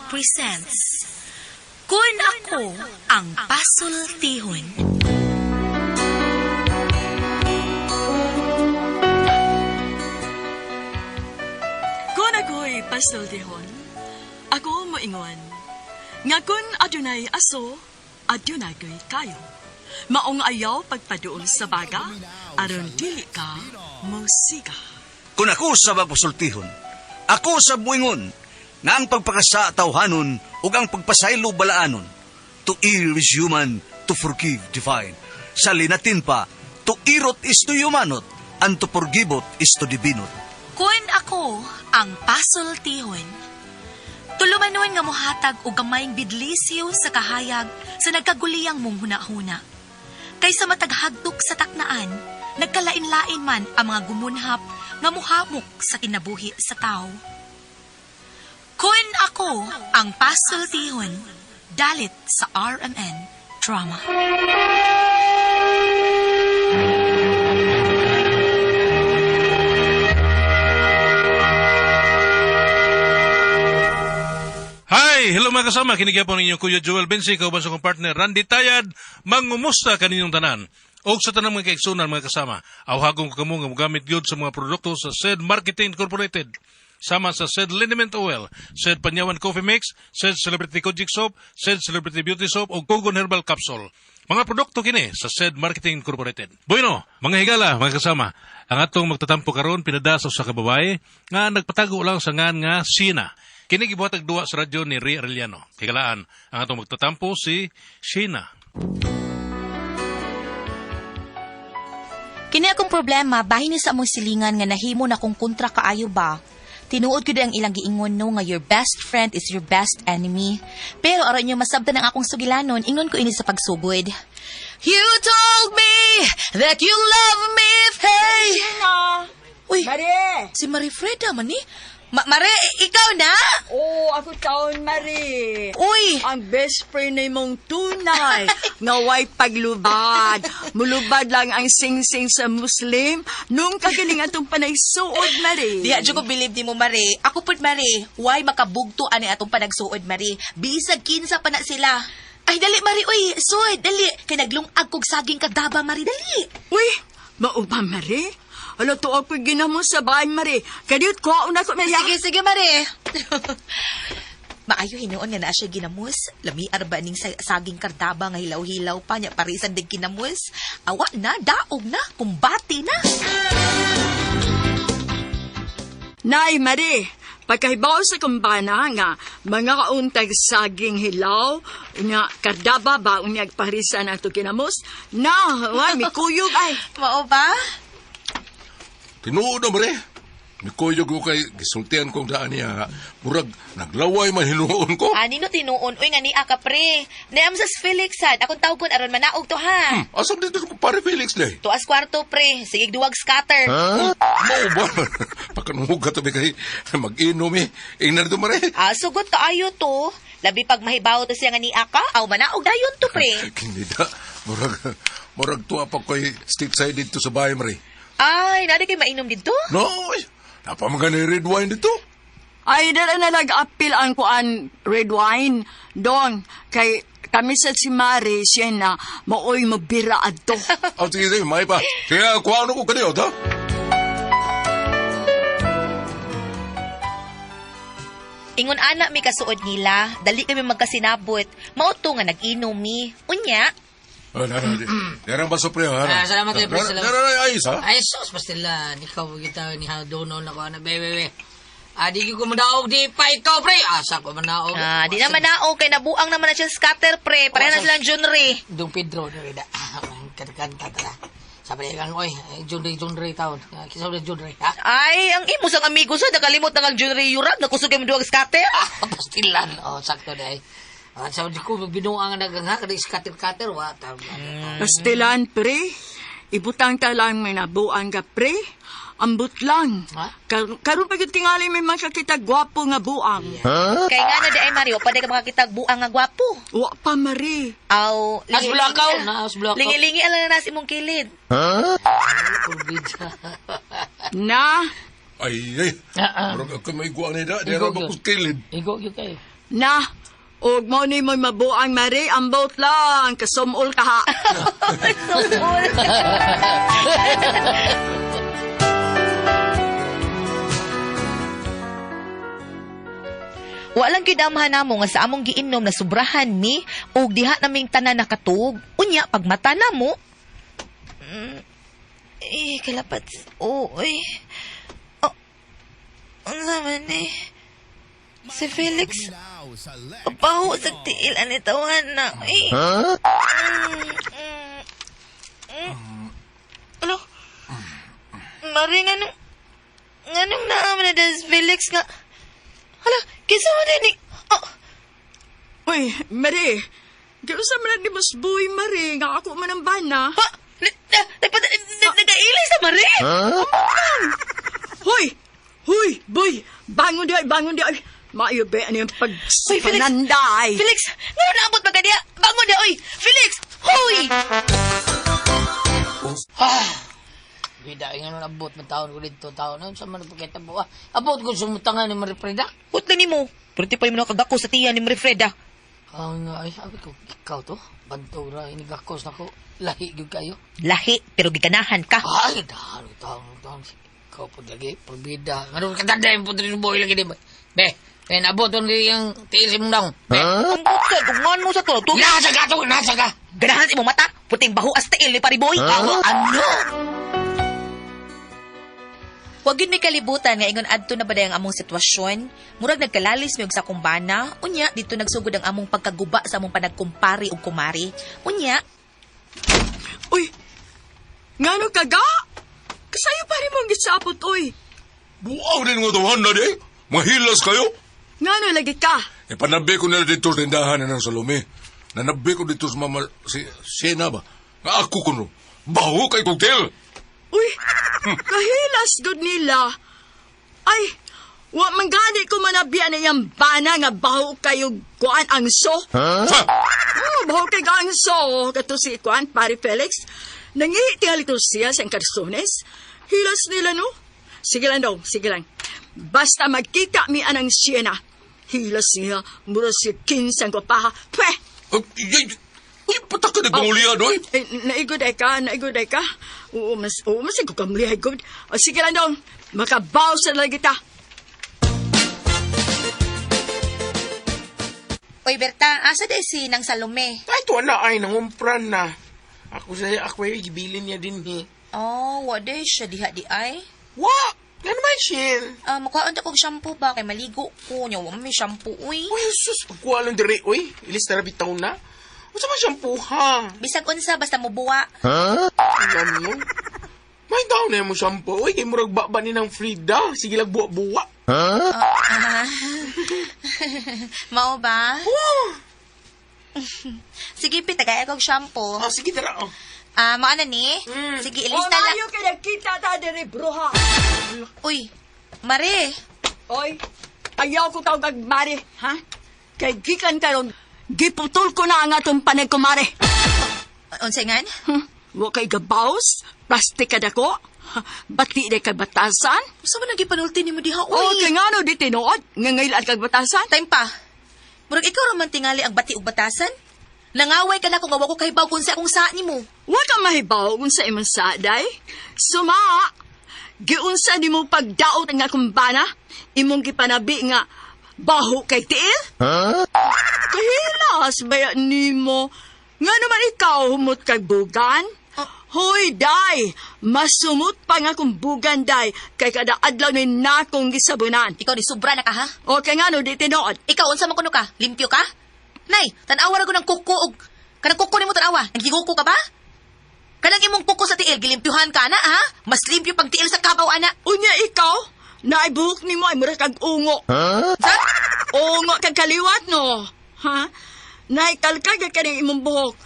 presents Kun Ako Ang Pasultihon. Kung ako'y pasultihon, ako moingon, nga kun adunay aso, adunay ko'y kayo. Maong ayaw pagpaduol sa baga, aron dili ka musika. Kung ako sa magpasultihon, ako sa buingon, nga ang pagpakasa tawhanon ug ang pagpasaylo balaanon. To err is human, to forgive divine. Sa linatin pa, to irot is to humanot, and to forgivot is to divinot. Kun ako ang pasultihon. Tulumanon nga mohatag og gamayng bidlisyo sa kahayag sa nagkaguliyang mong hunahuna. Kaysa mataghagdok sa taknaan, nagkalain-lain man ang mga gumunhap nga muhamok sa kinabuhi sa tao. Kun ako ang pasultihon, dalit sa RMN Drama. Hi! Hello mga kasama, kinigyan po ninyo Kuya Joel Bensi, kauban sa kong partner Randy Tayad, mangumusta kaninyong tanan. Og sa tanang mga kaigsunan mga kasama, awhagong ko kamo nga mogamit gyud sa mga produkto sa SED Marketing Incorporated. Sama sa SED Liniment Oil, SED Panyawan Coffee Mix, SED Celebrity Kojic Soap, SED Celebrity Beauty Soap o Kogon Herbal Capsule. Mga produkto kini sa SED Marketing Incorporated. Bueno, mga higala, mga kasama, ang atong magtatampo karon pinada sa usa ka babae nga nagpatago lang sa ngan nga Sina. Kini gibuhat duwa sa radyo ni Ray Arellano. Higalaan, ang atong magtatampo si Sheena. Kini akong problema, bahin ni sa among silingan nga nahimo na kong kontra kaayo ba. Tinuod gyud ang ilang giingon no nga your best friend is your best enemy. Pero aron nyo masabtan ang akong sugilanon, ingon ko ini sa pagsugod. You told me that you love me, hey! Uy, Mare! si Marie Freda man ni. Mare, ikaw na? Oo, ako taon, Mare. Uy! Ang best friend na imong tunay nga way paglubad. Mulubad lang ang sing-sing sa Muslim nung kagaling atong panaysuod, Mare. Diha jud ko believe nimo Mare. Ako pud Mare, why makabugto ani atong panagsuod Mare? Bisag kinsa pa na sila. Ay dali Mare, uy, sud, dali kay naglungag kog saging kadaba Mare, dali. Uy, mao ba, Mare? Hala, to ako ginamo sa bahay, Mare. Kadiyot ko, una ko, Mare. Sige, sige Mare. Maayo hinuon nga naa siya ginamos. Lami arba ning saging kardaba nga hilaw-hilaw pa nya parisan dig kinamos. Awa na, daog na, kumbati na. Nay, Mare, pagkahibaw sa kumbana nga mga untag saging hilaw, nga kardaba ba unyag parisan ato kinamos, na, wa, mikuyog ay. Mao ba? Tinuod na mare. Mikuyog ko kay gisultian kong daan niya nga. Murag naglaway man hinuon ko. Ani no tinuon uy nga niya ka pre. Niam sa Felix sad, akong tawgon aron manaog to ha. Asa dito ko pare Felix day? Tuas kwarto pre, sige duwag scatter. Ha? Mao ba? Pakanungog ka tabi kay mag-inom eh. Ingnar do mare. Ah, sugot kaayo to. Labi pag mahibaw to siya nga niya ka, aw manaog dayon to pre. Kinida. Murag murag tuwa pa ko'y stateside dito sa bahay mare. Ay, nari kay mainom dito? No, ay. Napamagan ni red wine dito. Ay, dala na nag-apil ang kuan red wine. Dong, kay kami sa si Mare, siya na maoy mabira adto. Oh, sige, sige, may pa. Kaya kuha ko kaniyo, ta? Ingon ana mi kasuod nila, dali kami magkasinabot. Mao to nga nag-inom mi. Unya, Oh, na, na, Darang baso pre, ha? Ah, salamat kayo, pre, salamat. Darang ay, isa. Ay, sus, pastila. Ikaw, kita ni Hadono na ko, na, be, be, be. Ah, di ko manaog, di pa ikaw, pre. Asa ko manaog. ah, di na manaog kay nabuang naman na siya scatter pre. Pareha na silang Junri. Dong Pedro, di ba? Ah, kanta tara. Sabi niya kang, oy, eh, Junri, Junri taon. Ah, Kisa ulit Junri, ha? Ay, ang imo sang amigo sa nakalimot na kang Junri Yurag, nakusog kay duwag scatter. Ah, pastilan. Oh, sakto na eh. Ah, sabi ko, binuang nga nagangha, kada iskater-kater, wa. Pastilan, pre. Ibutang ta lang may nabuang ka, pre. Ambot lang. Ha? Karon pa gyud tingali may makakita gwapo nga buang. Kay nga na di ay Mario, paday ka makakita buang nga gwapo. Wa pa, Mare. Aw, Nas Bulakaw, nas Bulakaw. Lingi-lingi ala na nas imong kilid. Kurbid. Na, Ay, ay. Ah, ah. Murag ako may guwa nila. Darang Igo, bakos kilid. Igo, yun kayo. Na, og mo ni mo'y mabuang Mari, ambot lang, kasumol ka ha. Sumol. Walang gyud amahan namo nga sa among giinom na sobrahan mi ug diha naming tanan nakatuog. Unya pagmata namo. Eh kalapat. Oy. Oh, unsa man eh? Si Felix, pabaho sa tiil ani tawahan na. Eh. Mm. Ano? Mari, nganong naaman na des Felix nga? Hala, kinsa man ni? Oh, Uy, Mari, giunsa man na ni Mas Boy, Mari, nga ako man ang bana. pa, nagailis sa Mari? Hoy! Hoy, boy! Bangon di ay, bangon di ay. Maayo ba, ano yung Uy, Felix! pagpananday? Felix, ngano naabot ba ka diha? Bangon diha, oy! Felix! Hoy! Bida, nga nun abot man taon ko dito, taon. Ano sa man pagkita mo? Abot ko sumutangan ni Marifreda. Put na nimo. Pero ti pa mo nakagako sa tiya ni Marifreda. Ang, ay, sabi ko, ikaw to. Bantog ra, inigakos na ko. Lahi gyud kayo. Lahi, pero giganahan ka. Ay, taon, taon, taon. Ikaw po lagi, probida. Ano ka tanda yung putri ng boy lagi di ba? Be, be, nabot ko yung tiil sa mong daong. Be, Ang bukad, ugman mo sa to. nasa ka to, nasa ka. Ganahan sa imong mata. Puting baho as tiil ni Pariboy. Ako, ano? Wag yun may kalibutan nga ingon adto na ba ang among sitwasyon. Murag nagkalalis mi og sa kumbana. Unya dito nagsugod ang among pagkaguba sa among panagkumpari og kumari. Unya, Uy, ngano kaga? Kasayo pa rin mong gisapot, uy. Buaw din nga tawahan na di. Mahilas kayo. Ngano lagi ka? E panabi ko nila dito sa tindahan na ng Salome. Nanabi ko dito sa mama si Sena ba? Nga ako kuno. Baho kay cocktail. Uy, kahilas gud nila. Ay, wa man gani ko manabian na iyang bana nga baho kayo kuan ang so. Ha? Oh, baho kay ang so. Kato si kuan, pare Felix. Nangihi ito siya sa Encarsones. Hilas nila no. Sige lang daw, sige lang. Basta magkita mi anang siyena. Hilas niya, mura si kinsang ko paha. Pweh! Ay, ay, ay, patak ka nagpangulian, oy. Eh, naigod ay ka, naigod ay ka. Oo, mas ko kamlihay good. O, sige lang daw, makabaw sa lagi ta. Oy Berta, asa day si nang Salome? Ay, tuwa na ay, nangumpran na. Ako sa ako ay gibilin niya din ni. Oh, wa day siya diha di ay. Wa! Ano man siya? Ah, mukhaon ta kog shampoo ba kay maligo ko nya wa may shampoo uy. Uy, sus, pagkuha lang dire, uy. Ilis na bitaw na. Unsa man shampoo, ha? Bisag unsa basta mobuwa. Alam mo? May daw na mo shampoo, uy. Kay murag ba ni ng Frida. Sige lang buwa-buwa. Ah. Mao ba? Sige, pitagay kog shampoo. Oh, sige, tara, oh. Ah, mao na ni? Sige, O, ilis na lang. maayo kay nagkita ta diri, bruha. Uy, Mare. Oy, ayaw ko tawag mare, ha? Kay gikan karon, giputol ko na ang atong panagkumare. Unsa ngan? Wa kay gabaws, plastik ka dako, bati na kay batasan. Unsa man ang gipanulti nimo diha, uy? O, kay ngano di tinuod, nga ngailan kag batasan. Time pa. Murag ikaw ra man tingali ang bati ug batasan. Nangaway ka na kung awa ko kahibaw kung sa akong sa nimo. Wa ka mahibaw kung sa imong saday. Suma, giunsa nimo pagdaot ang akong bana, imong gipanabi nga baho kay tiil? Kahilas baya nimo. Nga naman ikaw humot kag bugan? Hoy, day! Masumot pa nga kong bugan, day, kay kada adlaw ni nakong gisabunan. Ikaw ni sobra na ka ha? O kay nga no, di tinuod. Ikaw unsa man kuno ka? Limpyo ka? Nay, tan-awa ra ko ng kuko og kanang kuko nimo tan-awa. Nagigoko ka ba? Kanang imong kuko sa tiil gilimpyuhan ka na ha? Mas limpyo pag tiil sa kabaw ana. Unya ikaw, naibuhok nimo ay mura kag ungo. Sa? Ungo kag kaliwat no. Ha? Naikalkag ka kaning imong buhok.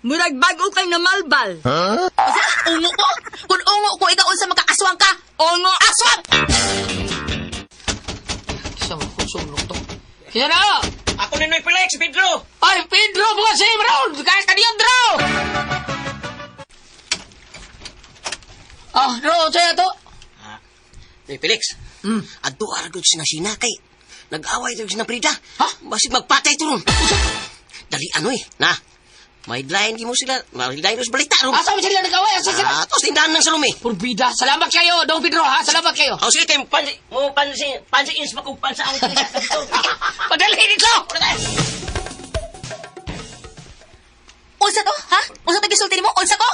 Murag bag-o kang namalbal. Unsa? Ungo ko? Kung ungo ko ikaw unsa makakaswang ka? Ungo. Aswang! Sa mga kusumlok to. Kaya na! Ako ni Noy Felix, Pedro! Ay, Pedro, mga si Brown! Kaya ka niyan, Dro! Ah, Dro, sa'yo to. Noy Felix, adto aragod sinasina kay. Nag-away tayo sa Prida. Ha? Basig magpatay to ron. Dali ano eh. Na, may line di mo sila. May line sa balita ron. Asa man sila nag-away? Asa sila? Ah, tos tindahan ng Salome. Purbida, salamat kayo, Dong Pedro, ha? Salamat kayo. Oh, sige, tayo. Pansi, mo, pansi, pansi, ins, makong pansa ang dito. Padali dito! Unsa to, ha? Unsa to gisulti nimo? Unsa ko?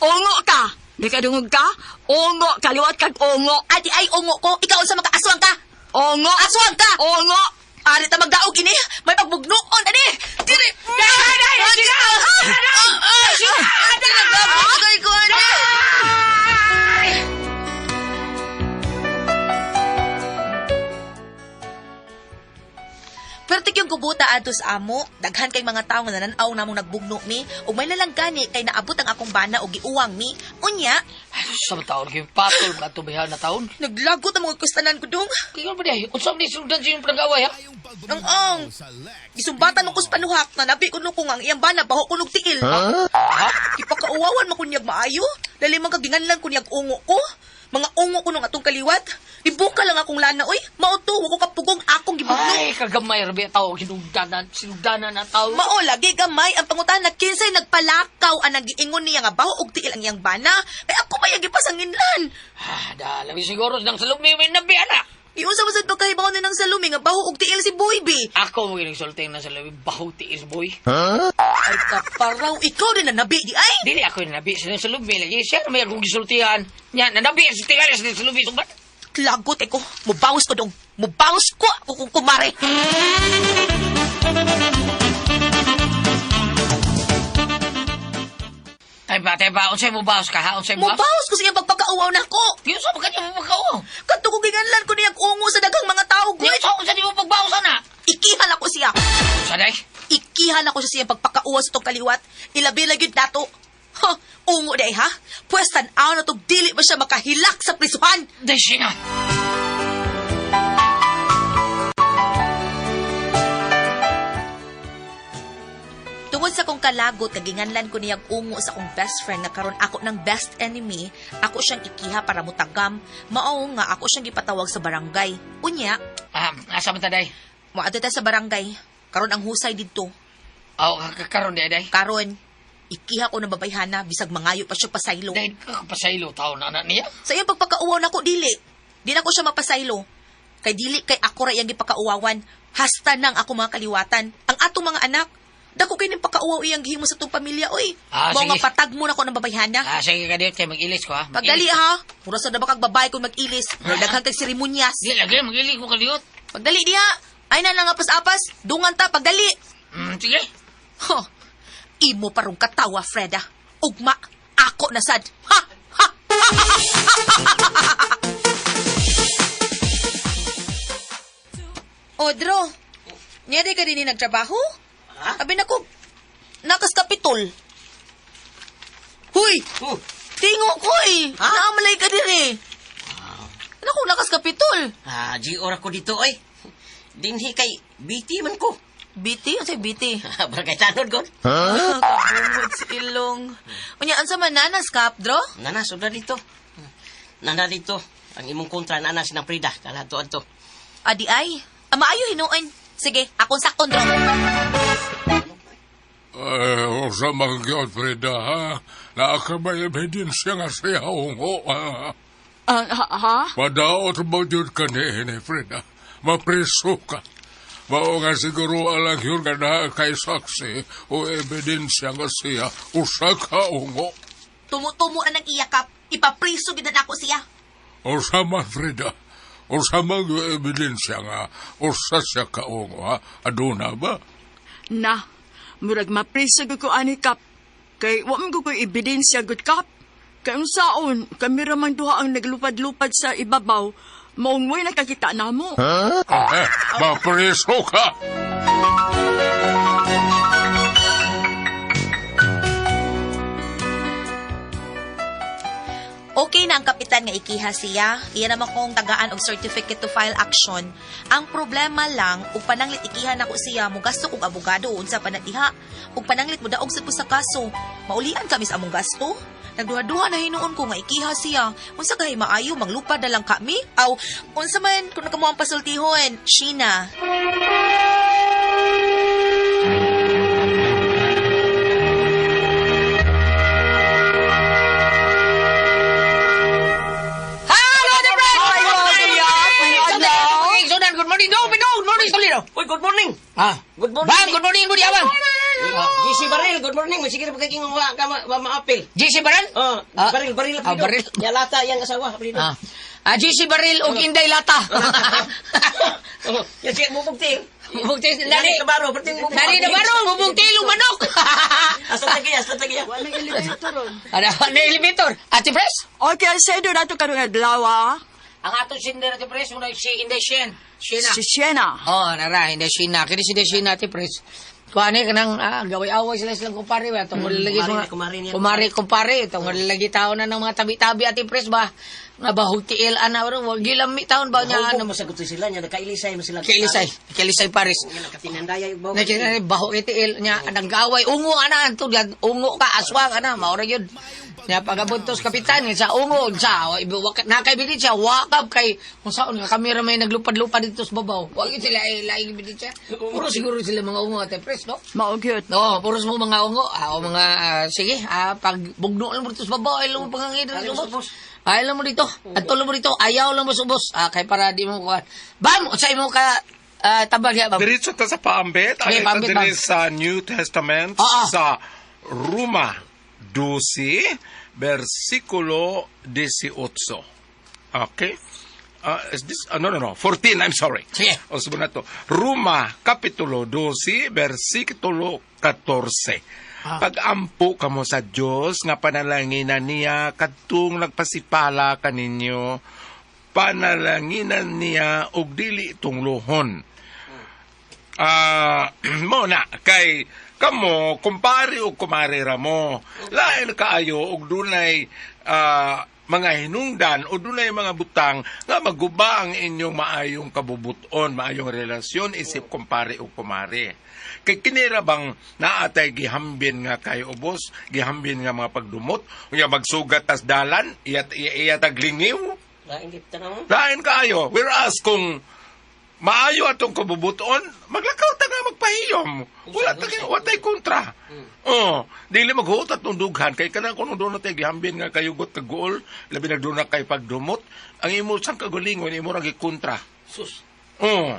Ongo ka. Nakadungog ka? Ongo. Kaliwat kag ongo. Ati ay ungo ko, ikaw unsa makaaswang ka? Ongo. Aswang ka! Ongo. Ari ta magdaog ini, may pagbugnoon ani. Diri. Dai, dai, sila! Dai, ko ani. Pertik yung kubuta adto sa amo, daghan kay mga tawo nga nanan-aw namong nagbugno mi, ug may lalang gani kay naabot ang akong bana og giuwang mi. Unya, Sa taon kayo, patol ka tubihan na taon. naglagot ang mga kustanan ko dong. Kaya ba diay? Unsa man suldan sa inyong pinag-away, ha? Ang ang. Gisumbatan mo ko sa panuhak na nabi kuno ko nga ang iyang bana baho kunog tiil. Ha? Ipakauwawan man kunyag maayo. Dali man kaginganlan kunyag ungo ko. Mga ungo ko nung atong kaliwat. Ibuka lang akong lana oy. Mauto wa ko kapugong akong gibugno. Ay, kagamay rabi tao, hinugdanan, sinugdanan na tao. Mao lagi gamay ang pangutana kinsay nagpalakaw ang nagiingon niya nga baho og tiil ang iyang bana. Kay ako may ang gipasanginlan. Ah, dalawi siguro ng salumi, may nabi, anak. Iunsa man sad pagkahibaw ni nang salumi nga baho og tiil si Boy B. Ako mo ginagsulting ng salumi, baho tiis, boy. Ay kaparaw ikaw din na nabi di ay. Dili ako yung nabi sa salumi, lagi siya may akong gisultihan. Nya, nanabi sa tingali sa salumi, sumbat. Lagot ko. Mubawas ko dong. Mubawas ko ako kung kumare. Tayba, tayba, unsay mo bawas ka, ha? Unsay mo bawas? Mubawas ko sa iyang pagpakauwaw na ako. Di usa ba kanya mo pagkauwaw? Kadto ko giganlan ko niyang ungo sa daghang mga tao, Di gud. usa unsa di mo pagbawas, ana? Ikihan ako siya. Usa day? Ikihan ako siya sa iyang pagpakauwaw sa tong kaliwat. Ilabi lang yun nato. Ha, ungo day ha. Pwes tan-aw na tog dili ba siya makahilak sa prisuhan. Day siya nga. Tungod sa kong kalagot, kaginganlan ko niyang ungo sa akong best friend nga karon ako ng best enemy, ako siyang ikiha para mutagam. Mao nga ako siyang gipatawag sa barangay. Unya, Ah, asa man ta day? moadto ta sa barangay. Karon ang husay didto. Aw, karon day day. Karon, ikiha ko ng babayhana bisag mangayo pa siya pasaylo. Day kapasaylo tao na anak niya. Sa iyang pagpakauwaw nako dili. Di na ko siya mapasaylo. Kay dili kay ako ra iyang gipakauwawan. Hasta nang ako mga kaliwatan. Ang atong mga anak. Dako kay ning pakauwaw iyang gihimo sa atong pamilya oy. Ah, Mao sige. nga patag mo na ko ng babayhana. Ah, sige ka dito, kay mag-ilis ko ha. Mag-ilis Pagdali ko. ha. Mura sa na kag babae kung mag-ilis. Mura daghan kag seremonyas. Di lagi, mag-ilis ko kaliyot. Pagdali diha. Ay na lang apas-apas. Dungan ta pagdali. Sige. Huh. Imo parong katawa, Freda. Ugma, ako na sad. Ha! Ha! Odro, niya di ka din nagtrabaho? Ha? Abi na ko, nakas kapitol. Huy! Oh, Tingo ko eh! Ha? Naamalay ka din eh. Ano kung nakas kapitol? ah, GR ako dito, oy. Dinhi kay BT man ko. BT? Ano sa'yo BT? Barangay Tanod, god. Kabungod si Ilong. Unya, ansa man nanas, Kap, Dro? Nana, sobra dito. Nana dito. Ang imong kontra, nana si Prida. Kalato adto. Adi ay. Ah, maayo hinuon. Sige, akong sakon, Dro. Eh, usa man gyud, Frida, ha? Naakabay ebidensya nga siya ungo, ha? Ah, ha? Ha? Padaot mo gyud ka ni Frida. Mapriso ka. Mao nga siguro alang yun nga naa kay saksi o ebidensya nga siya usa ka ungo. Tumutumo na ng iyakap. Ipapriso gid na ako siya. Usa man, Frida. Usa man yung ebidensya nga usa siya ka ungo, ha? Aduna ba? Na, murag mapriso gud ko ani kap. Kay wa man gud ko ebidensya gud kap. Kay unsaon, kami ra man duha ang naglupad-lupad sa ibabaw. Maong way nakakita namo. Eh, mapriso ka! Okay na ang kapitan nga ikiha siya. Iya naman kong tagaan og certificate to file action. Ang problema lang, ug pananglit ikiha nako siya, mogasto kog abogado unsa pa na diha. Ug pananglit mo daog sad ko sa kaso. Maulian kami sa among gasto. Nagduha-duha na hinuon ko nga ikiha siya. Unsa kahay maayo maglupad na lang kami? Aw, unsa man kung kamo ang pasultihon, Sheena. Hello, the Hi, Claudia. Good morning. Good morning. Good morning, Solino. Uy, good morning. Ah. Good morning. Bang, good morning, good abang. GC Baril, good morning. Sige na pagkaking wa ka ma maapil. GC Baril? Oh, Ah. Baril, Baril Ah, apelido. Baril. Ya lata yang asawa apelido. Ah. Ah, GC Baril og Inday Lata. Oh, ya siya bubugti. Bubugti Nani nani. kabaro, perting bubugti. Nani na baro, bubugti ilong manok. Hasta tagiya, hasta tagiya. Walang elevator ron. Ano, na elevator. Ate Pres? Okay, sa doon nato karong adlaw ah. Ang atong sinder, Ate Pres, muna si Inday Shen. Shena. Si Shena. Oh, nara, Inday Shena. Kini si Inday Shena, Ate Pres. Kuani ka nang gaway-away sila silang kumpare ba tungkol lagi sa mga Kumare, kumare niya. kumare kumpare tungkol lagi tao na ng mga tabi-tabi, Ate Pres ba nga bahog tiil ana bro wag gilami taon ba niya Ano ano mo sagot sila niya nakailisay mo sila. Kilisay, kilisay Paris. Nga nakatinandaya yung bawang. Nakita baho kay tiil nya nag-away ungo ana anto yan ungo ka aswang ana maura yun. Nya pagabuntos kapitan sa ungo sa nakaibili siya wakap kay kung saan nga kamera may naglupad-lupad dito sa babaw. Wag yun sila ay laing ibili siya. Puro siguro sila mga ungo ate pres no. Mao gyud. No, puro mo mga ungo. Ah, o mga sige, pag bugno lang mo dito sa babaw, ay lang mo pangangin dito sa ubos. Ay lang mo dito. Adto lang mo dito, ayaw lang mo sa ubos. Ah, kay para di mo kuan. Bam, unsay mo ka tabang ya, bam. Diretso ta sa paambit. Sige, Ang paambit, ito bam. diri sa New Testament Oo. sa Roma 12, versikulo 18. Okay? Is this, no, no, no. 14, I'm sorry. Sige. O, subo na to. Roma, Kapitulo 12, versikulo 14. Pagampo kamo sa Dios nga panalanginan niya kadtong nagpasipala kaninyo, panalanginan niya og dili tunglohon. Mo na kay kamo kumpare o kumare ra mo lain kaayo og dunay mga hinungdan o dunay mga butang nga maguba ang inyong maayong kabubuton, maayong relasyon isip kumpare o kumare. Kay kinira bang naatay gihambin nga kay ubos, gihambin nga mga pagdumot, unya magsugat tas dalan, iyat iya taglingiw. Lain kita na mo. Lain kaayo. Whereas kung maayo atong kabubuton, maglakaw ta nga magpahiyom. Wala ta kay watay kontra. Oh, dili maghuot atong dughan kay kanang kuno doon tay gihambin nga kayugot kag guol, labi na doon na kay pagdumot, ang imo sang kagalingon imo ra gikontra. Sus. Oh.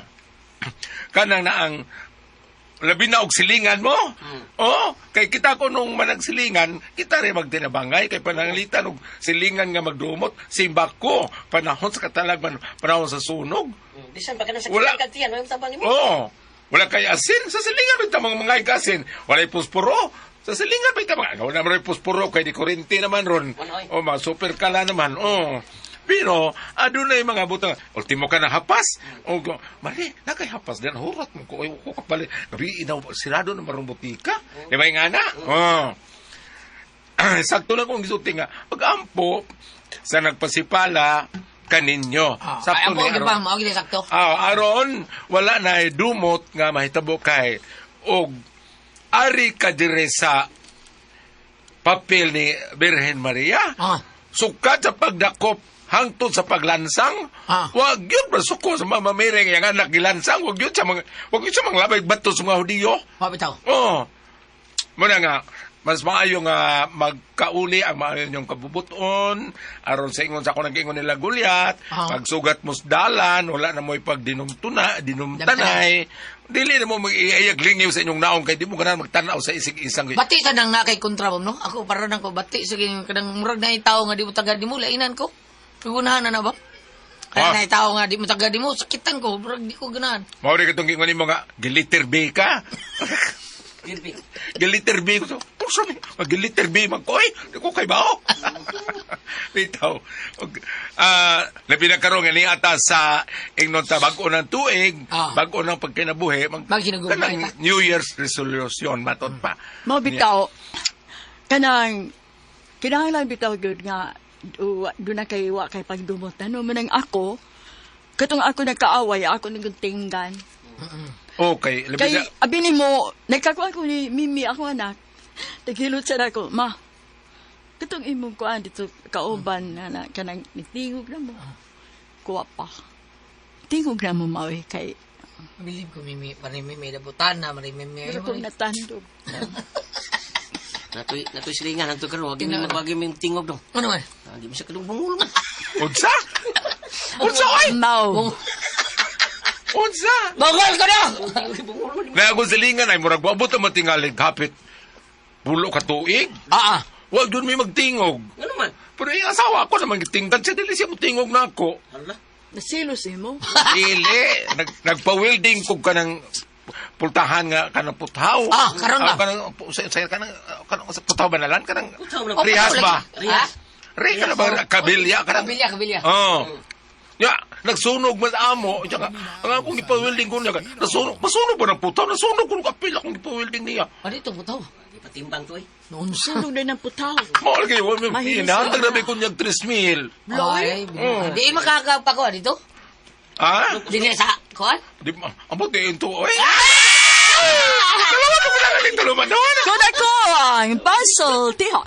Kanang naang labi na og silingan mo. Oh, kay kita ko nung managsilingan, kita rin magtinabangay kay pananglitan og silingan nga magdumot, simbak ko panahon sa katalagman, panahon sa sunog. Bisan pa ka na sa Wala. kagtiyan, walang tabang nimo. Oo. Wala kay asin. Sa silingan may tamang mga asin. Wala'y pusporo. Sa silingan may tamang. Wala naman pusporo. Kay di kurente naman ron. Wala, oy. O, mga super kala naman. Oo. Pero, adunay mga butang. Ultimo ka na hapas. O, mali, nakay hapas din. Hurat mo ko. Ay, ko kapali. Gabi, inaw, sirado na marong butika. Di ba yung ana? Oo. Sakto na kung gisulti nga. Pag-ampo, sa nagpasipala, kaninyo. Ay, Sakto ang ni po, aron. ba, mao gid sakto. Aron wala na dumot nga mahitabo kay og ari ka dire sa papel ni Birhen Maria. Sukad sa pagdakop hangtod sa paglansang, wag yun masuko sa Mama Mary nga anak gilansang, wag yun sa mga wag yun sa mga labay bato sa mga Hudiyo. Wa bitaw. Oo. Muna nga, mas maayo nga magkauli ang maayo niyong kabubuton, aron sa ingon sa ako nag-ingon nila Gulyat, pagsugat mo sa dalan, wala na mo'y pagdinumtuna, dinumtanay, dili na mo mag-iayag lingiw sa inyong naong kay di mo ganahan magtanaw sa isig-isang. Bati sa nang nakay kontra mo, no? Ako para nang ko bati sa kanang kanang murag na tao nga di mo tagad nimo lainan ko. Pigunahan na na ba? Kaya na tao nga di mo tagad nimo sakitan ko, murag di ko ganahan. Mao rin katong ingon nimo nga giliter B ka. Giliter B ko. Puso ni, mag-giliter B man ko. Oy, di ko kay bao. Bitaw. Og, labi na karon nga ni ata sa ingnon ta bag-o ng tuig, bag-o ng pagkinabuhi, mag, kanang New Year's resolution matot pa. Mao bitaw. Kanang kinahanglan bitaw gyud nga doon na kay wa kay pagdumot ano man ang ako katong ako nagkaaway ako nagtinggan. Okay, labi Kay na abi nimo nagkakuan ko ni Mimi ako anak. Tagilot sa ako, ma. Katong imong kuan dito kauban na, na kanang nitingog na mo. Kuwa pa. Tingog na mo maoy kay Bilib ko mimi, marimi may dabutan na, marimi may. pero kung natandog. Natoy silingan hanto karon, wag mi wag mi tingog dong. Ano man? Ah, di mo siya kadung bungol man. Unsa? Unsa oy? Mao. Unsa? Bangol ko na! Na akong silingan ay murag waabot ang matingalig kapit. Pulo ka tuig. Ah, ah. Wag doon may magtingog. Ano man? Pero yung asawa ko naman gitinggan siya, dili siya motingog na ako. Hala. Nasilos imo. Dili, nagpa-welding ko ka ng pultahan nga kanang puthaw. Ah, karon ba? Ah, kanang sa kanang kanang sa puthaw banalan kanang Puthaw na. rehas ba? Ha? Re kana ba kabilya kanang Kabilya, kabilya. Oh. Ya, nagsunog man amo. Tsaka, ang akong gipa-welding ko niya, nasunog, masunog ba ng puthaw? Nasunog ko ng kapil akong gipa-welding niya. Ano ito, putaw? Di patimbang to eh. Noon sa. Sunog na ng putaw. Mahal kayo, Mahinis hinatag na may kunyag 3,000. Ay, di makakapagawa dito? Ha? Di na sa, kuan? Di ba? Amo, di ito, oy. Dalawa ko pala galing tuluman doon. Kung ako ang pasultihon.